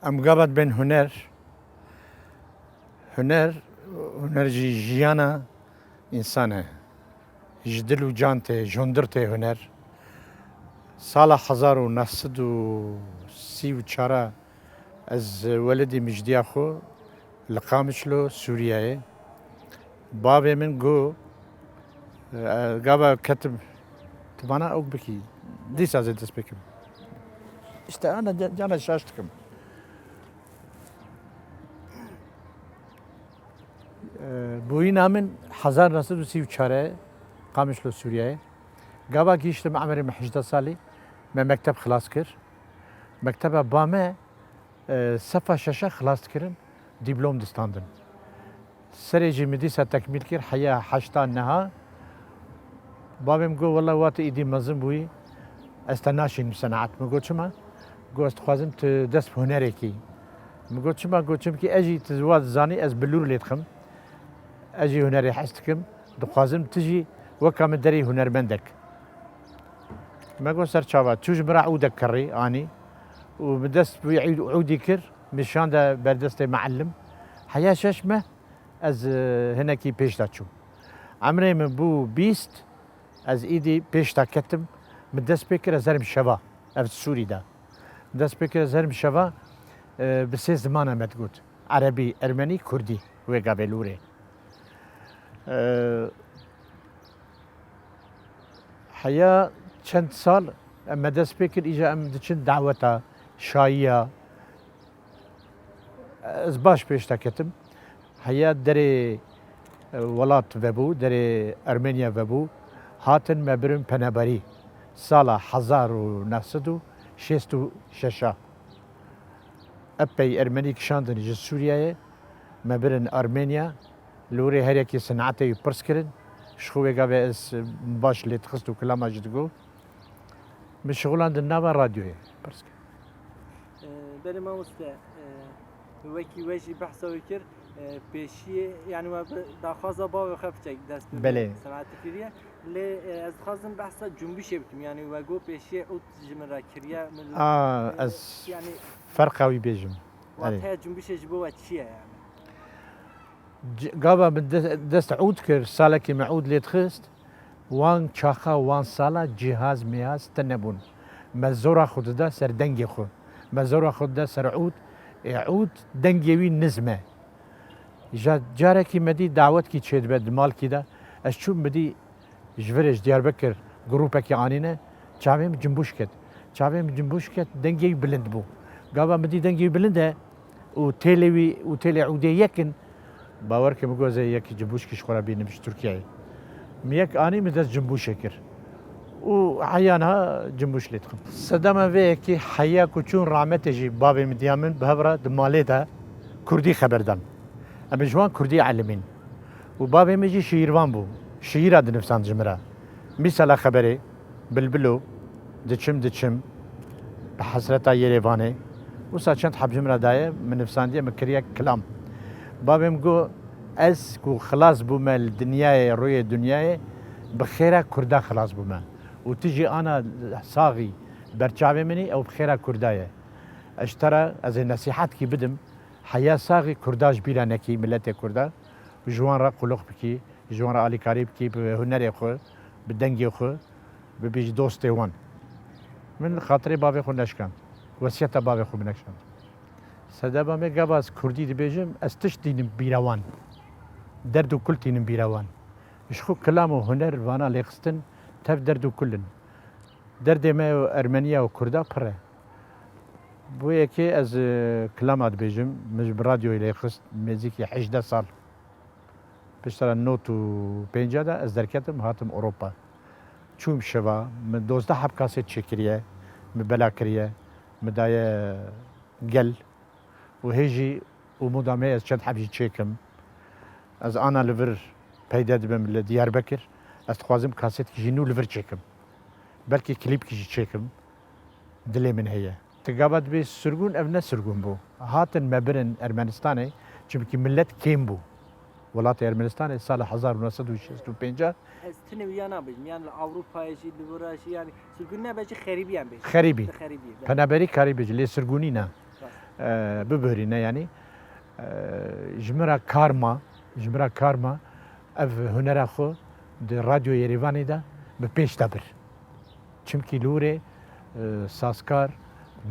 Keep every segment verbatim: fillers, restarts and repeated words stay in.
Em gava dibên huner. Huner, huner jî jiyana însan e. Ji dil û can tê, ji hundir tê huner. Sala hezar û neh sed û sî û çar ez welidî mijdiya xwe li Qamişlo, Sûriyeyê. Bavê min got, e, gava ketim, tu vana ok bikî, dîsa zê dest pê kim. İşte ana ca-, cana şaş dikim. E, bûyîna min hezar neh sed û sî û çar e, Qamişlo, Sûriyeyê. Gava gihiştim emerê min hejdeh salî, me mekteb xilas kir. Mekteba ba me, e, sefa şeşa xilas dikirin, dîplom distandin. Serê jî min dîsa tekmîl kir, heya heşta neha. Bavê min got, "Wela wa tu îdî mezin bûyî, ez te naşînim senaet." Min got, "Çima?" Got, "Ez dixwazim tu dest bi hunerê kî." Min got, "Çima?" Got, "Çimkî ez jî tu wa dizanî, ez bilûr lê dixim. Ez jî hunerê hez dikim. Dixwazim tu jî weka min derê hunermendek." Me got, "Ser çava." Çû ji min re ûdek kirî anî û min dest bi wî ûd-, ûdî kir, min şande ber destê meellim. Heya şeş meh ez, e, hinekî pêş de çûm. Emrê min bû bîst, ez îdî pêş de ketim. Min dest pê kir ez herim şeva, ev Sûrî de. Min dest pê kir ez herim şeva, e, bi sê zimana me digot. Erebî, ermenî, kurdî, wê gavê lûrê. E, Heya çend sal em me dest pê kir, îja em diçin daweta şayiya. Ez baş pêş de ketim. Heya derê, e, welat vebû, derê Ermeniya vebû, hatin me birin penaberî sala hezar û neh sed û şêst û şeş a. Epey Ermenî kişandin ji Sûriyeyê, me birin Armenya, li wirê her yekê sinetê wî pirs kirin. Ji xwe wê gavê ez baş lê dixist û kilama jî digot. Min şixulandin nava radyoyê. Pirs kir. Ee, Belê mamoste, ee, wekî we jî behsa wê kir, ee, pêşiyê, yani we bi daxwaza bavê xwe piçek dest bi Belê. Senetê kiriye. Lê, ee, ez dixwazim behsa cumbişê bikim, yani we got pêşiyê ûd ji min re kiriye, min, A, ee, ez yani ferqa wî bêjim. Erê. Wateya cumbişê ji bo we çi ye yani? C-, gava min de-, dest ûd kir, salekî me ûd lê dixist, wan çaxa, wan sala cihaz mihaz tune bûn. Me zora xwe dida ser dengê xwe. Me zora xwe dida ser ûd. Ê ûd dengê wî nizm e. Ja carekî me dî dawetkî çêdibe di malkî de. Ez çûm min dî Ji vir ji Diyarbekir grûpekî anîne, çavê min cimbûş ket. Çavê min cimbûş ket, dengê wî bilind bû. Gava min dî dengê wî bilind e û têlê wî û têlê ûdê yek in, bawer ke min got, ez ê yek cimbûşkî ji xwe re bînim ji Tirkiyeyê. Min yek anî, min dest cimbûşê kir. Û heya niha cimbûş lê dixim. Sedema vê yekê heya ku çûn rahmetê jî bavê min diya min bi hev re di malê de kurdî xeber dan. Em ê ji wan kurdî elimîn. Û bavê min jî şîîrvan bû. Şîîra dinivsand ji min re. Mîsela xeberê, Bilbilo, Diçim diçim, Bi hesreta Yerêvanê. Wisa çend heb ji min re daye, min nivsandiye, min kiriye kilam. Bavê min got, ez ku xilas bûme li dinyayê, rûyê dinyayê, bi xêra Kurda xilas bûme. Û tu jî ana saxî ber çavê min î, ew bi xêra Kurda ye. Ez ji te re, ez ê nesîhetkî bidim, heya saxî Kurda ji bîra nekî, miletê Kurda. Ji wan re qulix bikî, ji wan re alîkarî bikî, bi hunerê xwe, bi dengê xwe, bibî ji dostê wan. Min xatirê bavê xwe neşkand. Wesiyeta bavê xwe min neşkand. Sedema me gava ez kurdî dibêjim, ez tişt tînim bîra wan. Derd û kul tînim bîra wan. Ji xwe kilam û huner vana lêxistin tev derd û kul in. Derdê me û Ermeniya û Kurda pir e. Bo yekê ez, e, kilama dibêjim, min ji bi radyoyê lêxist, nêzîkî hejdeh sal. Piştre nod û pênca de ez derketim, hatim Ewropa. Çûm şeva, min dozdeh heb kaset çêkiriye, min bela kiriye, min daye gel û hê jî umûda me ez çend heb jî çêkim. Ez ana li vir peyde dibim li Diyarbekir, ez dixwazim kasetkî jî nû li vir çêkim. Belkî klîpkî jî çêkim. Dilê min heye. Ti gava dibê sirgûn, ev ne sirgûn bû. Hatin me birin Ermenistanê, çimkî milet kêm bû. Welatê Ermenistanê sala hezar û neh sed û şêst û pênc a Ez tune wiya nabêjim. Yani li Ewropayê jî, li vira jî, yani sirgûn nebe jî xerîbî em bêjin. Xerîbî. Li xerîbî, be. Penaberî karî bêjî, lê sirgûnî ne. Baş. e, bibihurîne, yanî, e, ji min re karma, ji min re karma ev hunera xwe di Radyo Yerêvanê de bi pêş de bir. Çimkî li wir ê, e, sazkar,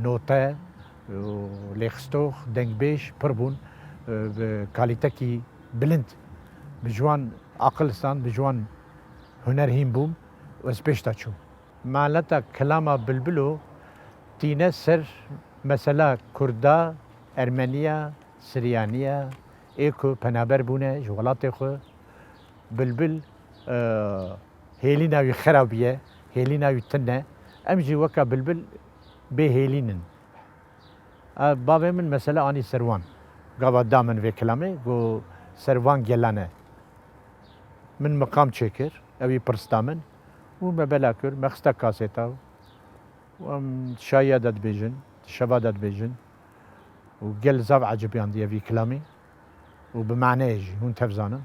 note, e, lêxistox, dengbêj pir bûn, e, bi kalîtekî bilind. Bi ji wan aqil stan, bi ji wan huner hîn bûm û ez pêş de çûm. Maleta kilama Bilbilo tîne ser mesela Kurda, Ermeniya, Siryaniya, ê ku penaber bûne ji welatê xwe. Bilbil, e, hêlîna wî xerabî ye, hêlîna wî tune. Em jî weke Bilbil bêhêlîn in. E, bavê min mesela anî ser wan. Gava da min vê kilamê, got, ser van gelan e. Min miqam çêkir, ew ê pirs da min û me bela kir, me xiste kaseta û em şayiya de dibêjin, di şeva de dibêjin û gel zaf ecibiyandiye vî kilamî û bi maneyê jî hûn tev zanin.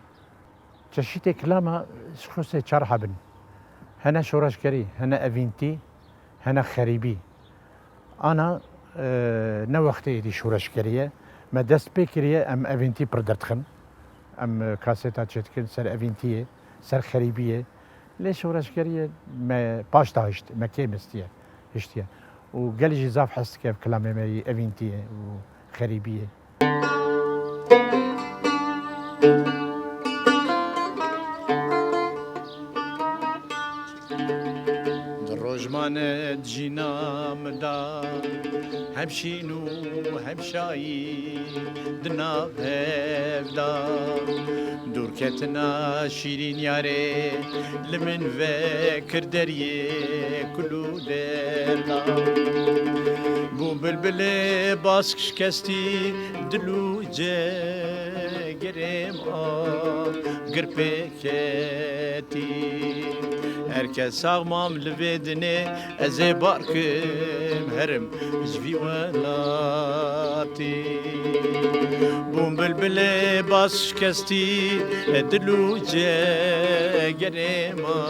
Çeşîtê kilama ji xwe sê çar hebin. Hene şoreşgerî, hene evîntî, hene xerîbî. Ana, e, ne wextê êdî şoreşgerî ye. Me dest pê kiriye, em evîntî pir derdixin. Em, e, kaseta çêdikin ser evîntiyê, ser xerîbiyê. Lê şoreşgeriyê me paş de hişt, me kêm hiştiye, hiştiye. Û gelî jî zaf hez dike ev kilamê me yî evîntiyê û xerîbiyê. Di rojmane di jîna min da, hem şîn û hem şayî di nav hev da. Dûrketina şîrîn yarê li min vekir deriyê kul û derda. Bûm bilbilê bask şikestî, dil û cegerê min a gir pê ketî. Her kes sax mam li vê dinê, ez ê bar kim herim ji vî welatî. Bûm bilbilê bas şikestî, dil û cegerê ma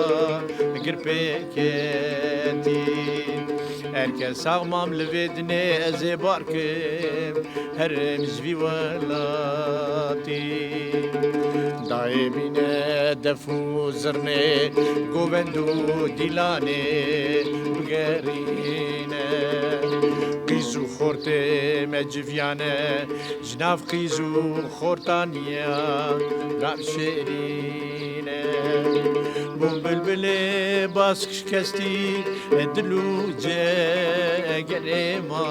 gir pê ketî. Her kes sax mam li vê dinê, ez ê bar kim herim ji vî welatî. Dayê bîne def û zirnê, govend û dîlanê bigerîne. Qîz û xortê me civiyane, ji nav qîz û xortaniya nav şêrîne. Bûm bilbilê bask şikestî, dil û cegerê ma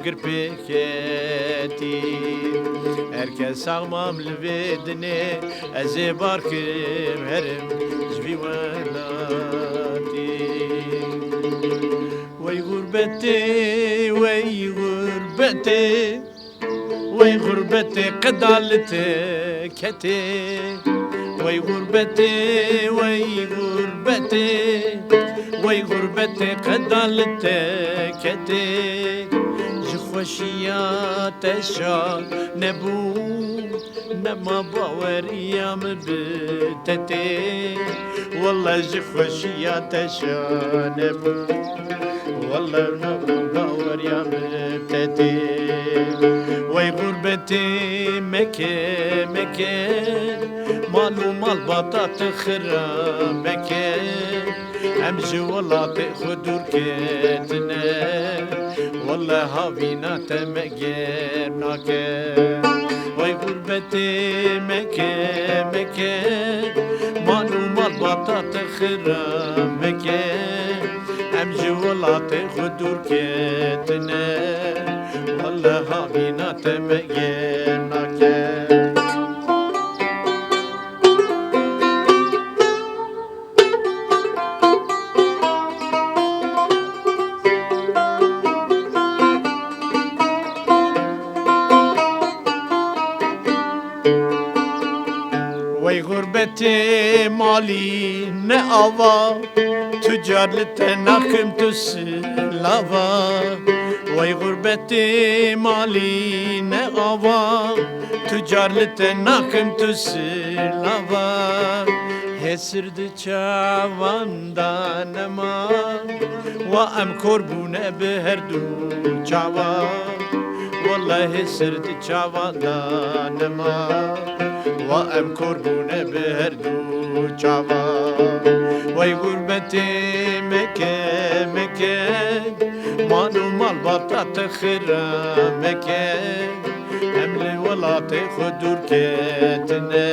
gir pê ketî. Her kes sax mam li vê dinê, ez ê bar kim herim ji vî welatî. Wey xurbetê, wey xurbetê, wey xurbetê qeda li te ketê. Wey xurbetê, wey xurbetê, wey xurbetê qeda li te ketê. Ji xweşiya te şa nebû, nema baweriya min bi te tê. Welle ji xweşiya te şa nebû, welle nema baweriya min bi te tê. Wey xurbetê meke, meke, mal û malbata te xira meke. Em ji welatê xwe dûr ketine, welle havîna te me germ nake. Wey xurbetê meke, meke, mal û malbata te xira meke. Em ji welatê xwe dûr ketine, welle havîna te me germ nake. Wey xurbetê malî ne ava, tu car li te nakim tu silava. Wey xurbetê malî ne ava, tu car li te nakim tu silava. Hêsir di çavan de nema, wa em kor bûne bi her du çavan. Lehê sir di çavan de nema, wa em kor bûne bi her du çavan. Wey gurbetê meke, meke, mal û malbata te xira meke, em li welatê xwe dûr ketine,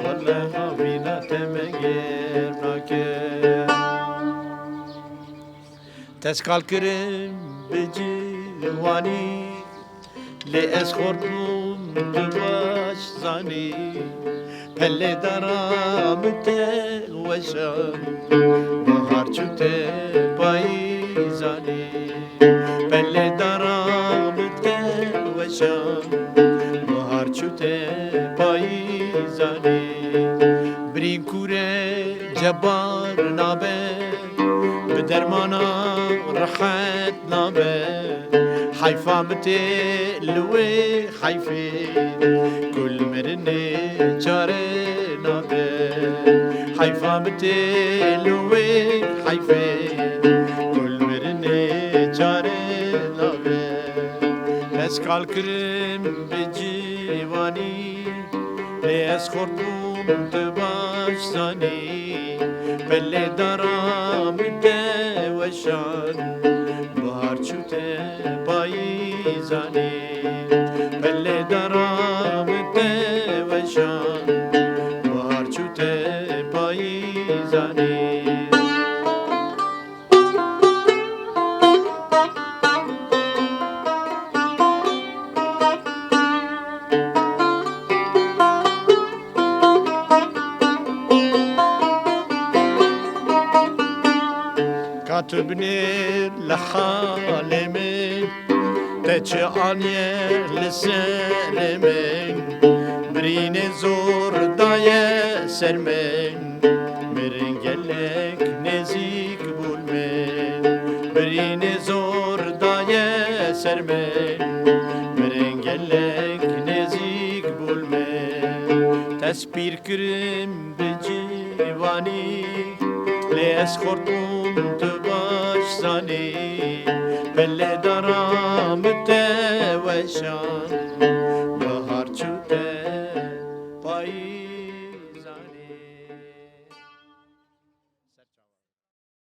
wele havîna te me gêr nake. Te skal kirin bi ciwanî, lê ez xort bûm tu baş zanî. Pelê dara min te weşan, bahar çû te payîzanî. Pelê dara min te weşan, bahar çû te payîzanî. Birîn kûre cebar nabe, bi dermana rehet nabe. Heyfa min tê li wê heyfê, ku li mirinê çare nabe. Heyfa min tê li wê heyfê, ku li mirinê çare nabe. Ez kal kirim bi ciwanî, lê ez xort bûm tu baş zanî. Pelê dara min te weşan, bahar çû te payîzanî. Pelê dara min te weşan, bahar çû te payîzanî. Ka tu binêr li halê min, te çi aniye li serê min, birînê zor daye ser min. Mirin gelek nêzîk bû li min, birînê zor daye ser min. Mirin gelek nêzîk bû li min. Te spîr kirim bi ciwanî, lê ez xort bûm tu baş zanî. Pelê dara min te weşan,